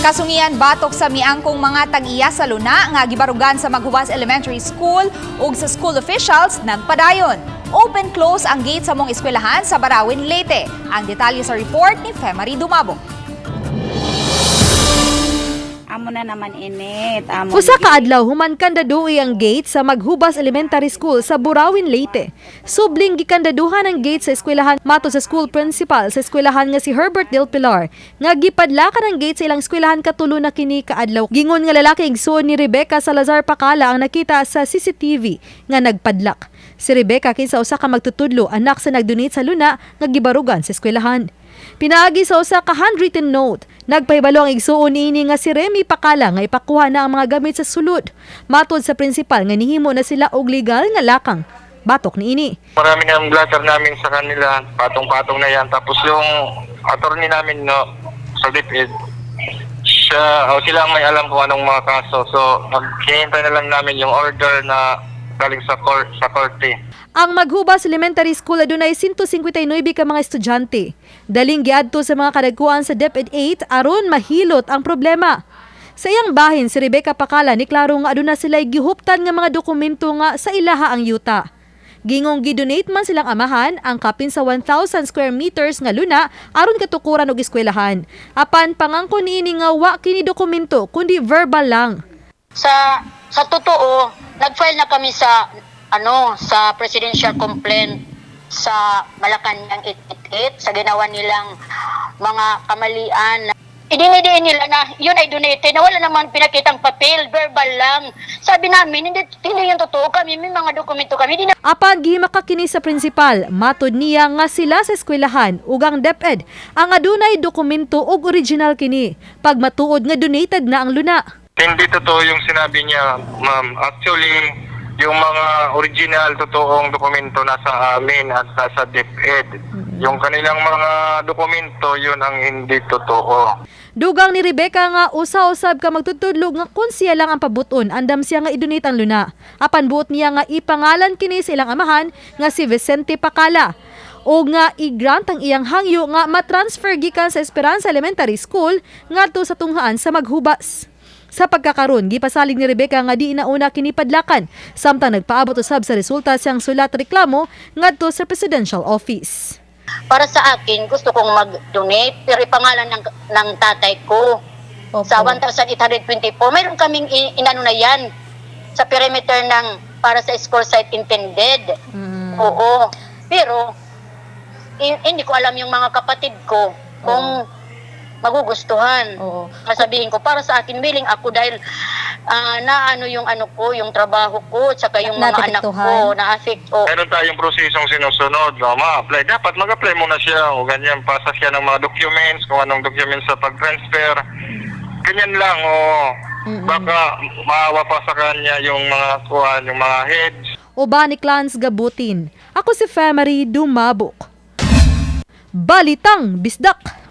Kasungian batok sa miangkong mga tag-iya sa luna nga gibarugan sa Maghubas Elementary School ug sa school officials nagpadayon. Open close ang gate sa mong eskwelahan sa Barawin, Leyte. Ang detalye sa report ni Femary Dumabo. Amo na naman init. Amo Usa ka adlaw human kandadui ang gate sa Maghubas Elementary School sa Burauen, Leyte. Subling gikandaduhan ang gate sa eskwelahan matod sa school principal sa eskwelahan nga si Herbert Del Pilar nga gipadlakan ang gate sa ilang eskwelahan katulo na kini kaadlaw. Gingon nga lalaki igsoon ni Rebecca Salazar Pacala ang nakita sa CCTV nga nagpadlak. Si Rebecca kinsa usa ka magtutudlo, anak sa nagdonate sa luna nga gibarugan sa eskwelahan. Pinaagi sa usa ka handwritten note, nagpahibalo ang igsuon niini nga si Remy Pacala nga ipakuha na ang mga gamit sa sulod. Matod sa principal nga nihimo na sila og legal nga lakang batok niini. Marami na ang blatter namin sa kanila, patong-patong na yan. Tapos yung attorney namin, no, sa DepEd, siya, o sila ang may alam kung anong mga kaso. So, maghihintay na lang namin yung order na galing sa court, sa korte. Ang Maghubas Elementary School adunay 159 ka mga estudyante. Daling giadto sa mga kadagkuan sa DepEd 8 aron mahilot ang problema. Sa iyang bahin, si Rebecca Pacala ni klaro nga aduna sila gihuptan nga mga dokumento nga sa ilaha ang yuta. Gingong gidonate man silang amahan ang kapin sa 1,000 square meters nga luna aron katukuran og eskwelahan. Apan pangangko niini nga wa kini dokumento kundi verbal lang. Sa totoo, nag-file na kami sa ano, sa presidential complaint sa Malacanang 888 sa ginawa nilang mga kamalian. Idinidiin nila na yun ay donated na wala naman pinakitang papel, verbal lang. Sabi namin, hindi, hindi yung totoo kami, may mga dokumento kami, hindi. Apan gihimaka kini sa principal, matod niya nga sila sa eskwelahan ug ang DepEd ang adunay dokumento ug original kini pag matuod nga donated na ang luna. Hindi totoo yung sinabi niya, ma'am. Actually, yung mga original totoong dokumento nasa amin at nasa DepEd. Yung kanilang mga dokumento, yun ang hindi totoo. Dugang ni Rebecca nga usa-usab ka magtutudlo nga kun siya lang ang pabuton, andam siya nga idonate ang luna. Apan buot niya nga ipangalan kini sa ilang amahan nga si Vicente Pacala o nga i-grant ang iyang hangyo nga matransfer gikan sa Esperanza Elementary School ngadto sa tunghaan sa Maghubas. Sa pagkakaron, gipasalig ni Rebecca nga di inauna kini padlakan samtang nagpaabot usab sa resulta siyang sulat reklamo ngadto sa Presidential Office. Para sa akin, gusto kong mag-donate, pero ipangalan ng tatay ko. Sa 1,824, mayroon kaming inano na yan sa perimeter ng para sa school site intended. Oo. Pero, hindi ko alam yung mga kapatid ko kung magugustuhan. Sabihin ko, para sa akin, willing ako dahil naano yung ano ko, yung trabaho ko, tsaka yung mga anak ko, na-affect. Oo. Meron tayong prosesong sinusunod, no, ma-apply. Dapat mag-apply muna siya o ganyan, pasa siya ng mga documents, kung anong documents sa pag-transfer. Ganyan lang, o baka maawa pa sa kanya yung mga kuhan, yung mga heads. Uban ni Clans Gabutin. Ako si Femary Dumabok. Balitang Bisdak!